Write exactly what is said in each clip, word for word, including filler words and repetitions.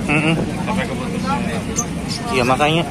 Mm-mm. Ya makanya.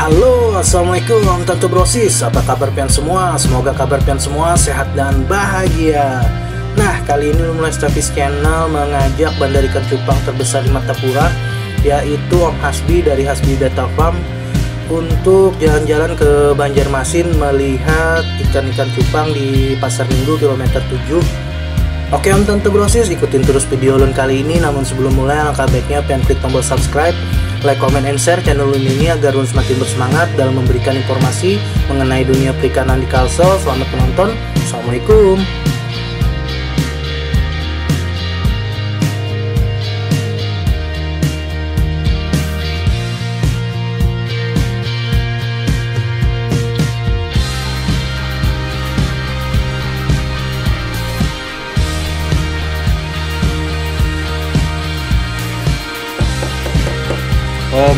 Halo, assalamualaikum Tante Brosis. Apa kabar pian semua? Semoga kabar pian semua sehat dan bahagia. Nah, kali ini Lumulai Stavis Channel mengajak bandar ikan cupang terbesar di Martapura, yaitu Om Hasbi dari Hasbi Data Farm, untuk jalan-jalan ke Banjarmasin melihat ikan-ikan cupang di Pasar Minggu kilometer tujuh. Oke Om Tante Brosis, ikutin terus video ulun kali ini. Namun sebelum mulai, alangkah baiknya pian klik tombol subscribe, like, comment, and share channel ulun ini agar ulun semakin bersemangat dalam memberikan informasi mengenai dunia perikanan di Kalsel. Selamat menonton. Assalamualaikum. Om.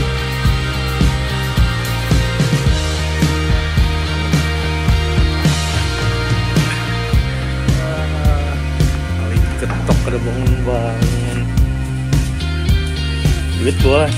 Paling ketok kada bangun-bangun. Duit, Bos.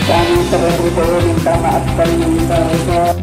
Kami terlebih dahulu minta maaf dan minta reda.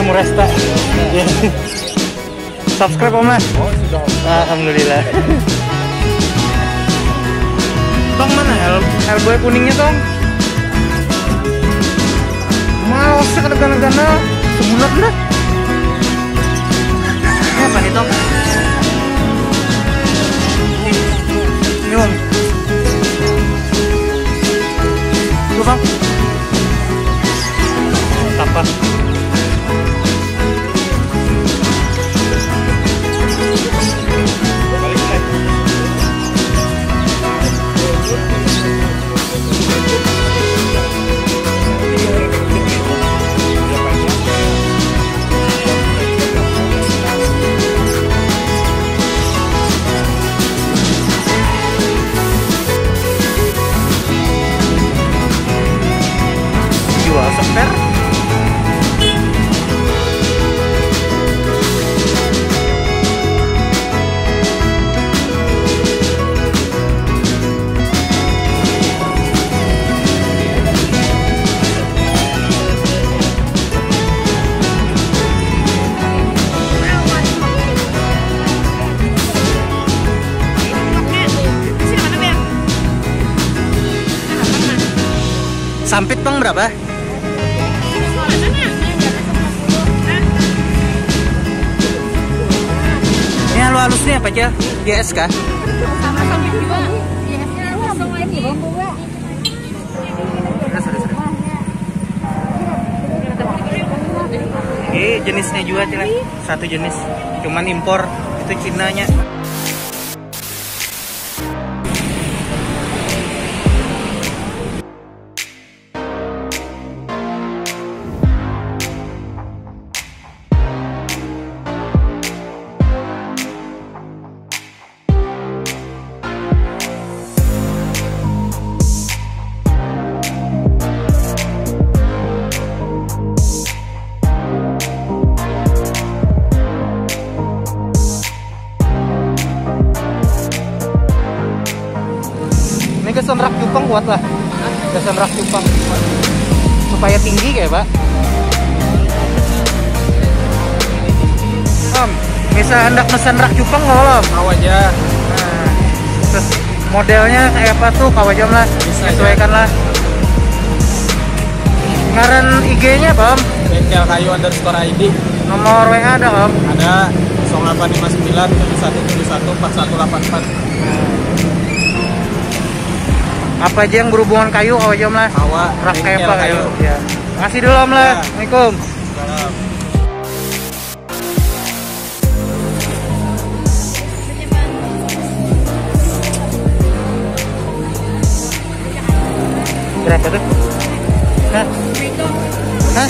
Muresta. Ya. Subscribe, Om, lah. Oh, sudah, Om. Alhamdulillah. Tong, mana hel-, Hellboy kuningnya, Tong? Males kada gana-gana. Sebulan dah. Ini apa nih, Tong? Ini, Om. Tuh, Bang. Apa? Jual seper. Sampit, Bang, berapa? Ini halu-halus nih apa aja? G S kah? Sama sampit juga. G S-nya kosong lagi. Ini jenisnya juga, Cina. Satu jenis. Cuman impor. Itu Cinanya. Ini gasan rak cupang kuat lah. Gasan rak cupang. Supaya tinggi kayak, Pak. Om, misal hendak mesen rak cupang, nggak, Om? Mau aja. Nah, terus modelnya kayak apa tuh, kawa jam lah. Bisa, sesuaikan ya. Lah. Ngaran I G-nya apa, Om? Bengkel Kayu underscore I D. Nomor W A ada, Om? Ada, kosong delapan lima sembilan tujuh satu tujuh satu empat satu delapan empat. Apa aja yang berhubungan kayu, kawa jam lah. Kawa, rak kayak bengkel apa kayu. Kayu. Ya. Makasih dulu, Om, lah. Ya. Assalamualaikum. Salam. Berapa tuh? Hah? Hah?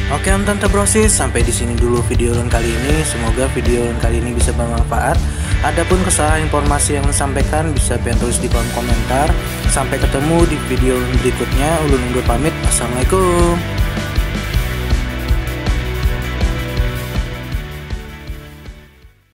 Oke, Om Tante Brosis, sampai di sini dulu video ulun kali ini. Semoga video ulun kali ini bisa bermanfaat. Adapun kesalahan informasi yang ulun sampaikan, bisa pian tulis di kolom komentar. Sampai ketemu di video ulun berikutnya. Ulun undur pamit. Assalamualaikum.